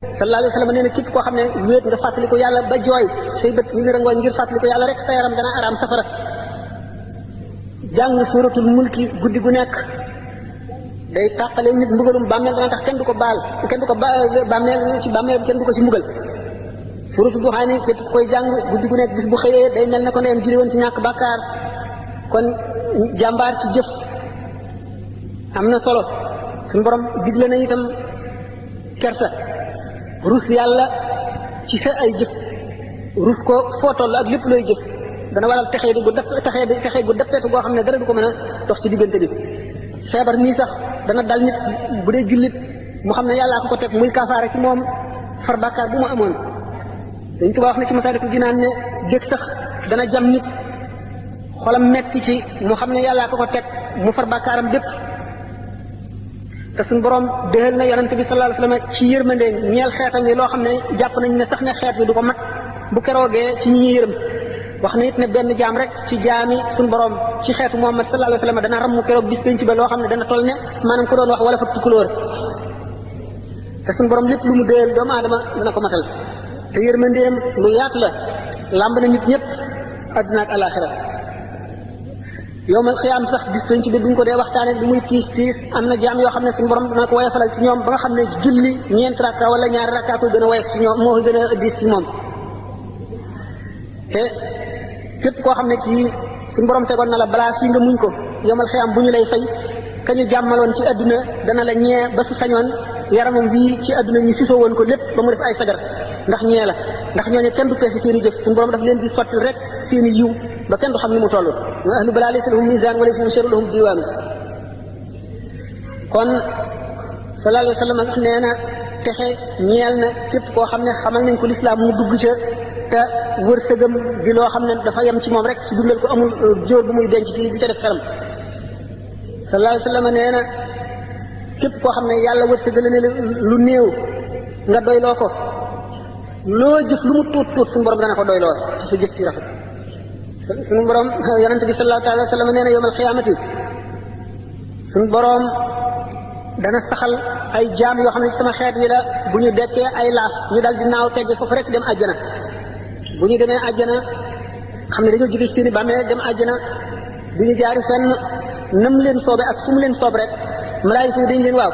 sallallahu alayhi wa sallam nee na képp koo xam ne wéet nga fàttali ko yàlla ba jooy say bët ñu ngi rangooñ ngir fàttali ko yàlla rek sa yaram dana araam safara jàng suuratul mulki guddi gu nekk day tàqale nit mbugalum bàmmeel dana tax kenn du ko baal kenn du ko bàmmeel ci bàmmeel kenn du ko ci mbugal suuratul duxaani képp koy jàng guddi gu nekk bis bu xëyee day mel ne ko ndeyam julli woon ci ñàkk bàkkaar kon jàmbaar ci jëf am na solo suñu borom digle na itam kersa rus yàlla ci sa ay jëf rus ko foo toll ak lépp looy jëf dana waral texee di gu texee gu dappeetu goo xam ne dara du ko mën a dox ci diggante bi feebar nii sax dana dal nit bu dee jullit mu xam ne yàllaa ko ko teg muy kafaara ci moom far bàkkaar bu mu amoon dañ tuba wax na ci Masaalikul Jinaan ne dég sax dana jam nit xolam metti ci mu xam ne yàllaa ko ko teg mu far bàkkaaram bépp te suñu borom déxal na yonente bi sallallahu alayhi wasallam ci yërmande ñeel xeetam yi loo xam ne jàpp nañ ne sax ne xeet bi du ko mat bu keroogee ci ñi yërëm wax na it ne benn jaam rek ci jaami suñu borom ci xeetu Muhammad sallallahu alayhi wasallam dana ramm keroog bis penc ba loo xam ne dana toll ne maanaam ko doon wax wala fa tukulóor te suñu borom lépp lu mu déel doomu aadama dana ko matal te yërmandeem lu yaatu la làmb na nit ñëpp àdduna ak alaxira yowmal xiyaam sax bis penc bi buñ ko dee waxtaane li muy tiis tiis am na jaam yoo xam ne suñu borom dana ko woyofalal ci ñoom ba nga xam ne julli ñeent rakka wala ñaari rakka koy gën a woyof ci ñoom moo gën a diis ci moom te képp koo xam ne kii suñu borom tegoon na la balaa fii nga muñ ko yowmal xiyaam bu ñu lay fay ka ñu jàmmaloon ci adduna dana la ñee ba su sañoon yaramam bii ci adduna ñu sisoo woon ko lépp ba mu def ay sagar ndax ñee la ndax ñooñu kenn du peese seen i jëf suñu borom daf leen di sotti rek seen i yiw ba kenn du xam ni mu toll wa ahlu balaa laysa lahum misaan wala lahum sharru lahum diwaanu kon sallallahu alayhi wa sallam nee na texe ñeel na képp koo xam ne xamal nañ ko lislaam mu dugg ca te wërsëgam di loo xam ne dafa yem ci moom rek si dundal ko amul jóor bu muy denc fii di ca def xeram sallallahu alayhi wa sallam nee na képp koo xam ne yàlla wërsëgal ne lu néew nga doyloo ko loo jëf lu mu tuut tuut suñu borom dana ko doyloo ci sa jëf ci rafet suñu borom yonente bi sallallahu alayhi wa sallam nee na yawmal xiyaamati suñu borom dana saxal ay jaam yoo xam ne ci sama xeet wi la bu ñu dekkee ay laaf ñu dal di naaw tegge foofu rek dem àjjana bu ñu demee àjjana xam ne dañoo jóge seeni bàmmeel dem àjjana bu ñu jaari fenn nam leen soobe ak fu mu leen soob rek malaayika yi dañ leen waaw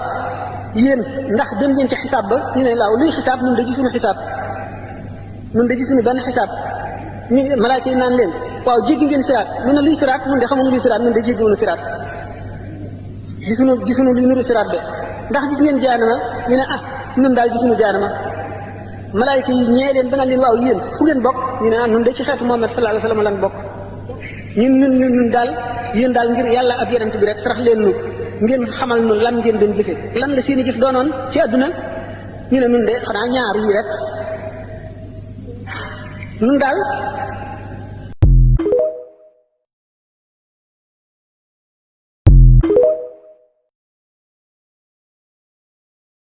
yéen ndax dem ngeen ci xisaab ba ñu ne laaw luy xisaab ñun da gisuñu xisaab ñun da gisuñu benn xisaab ñu malaayika yi naan leen waaw jéggi ngeen siraat ñu ne luy siraat ñun de xamuñu luy siraat ñun de jéggiwuñu siraat gisuñu luy nuru siraat de ndax gis ngeen jaanama ñu ne ah ñun daal gisuñu jaanama malaayika yi ñee leen ba nga leen waaw yéen fu ngeen bokk ñu ne ah ñun de ci xeetu Muhammad sallallahu alayhi wa sallam lan bokk ñun daal yéen daal ngir yàlla ak yonent bi rek sarax leen nu ngeen xamal nu lan ngeen doon jëfe lan la seen i jëf doonoon ci àdduna ñu ne nun de xanaa ñaar yi rek nun daal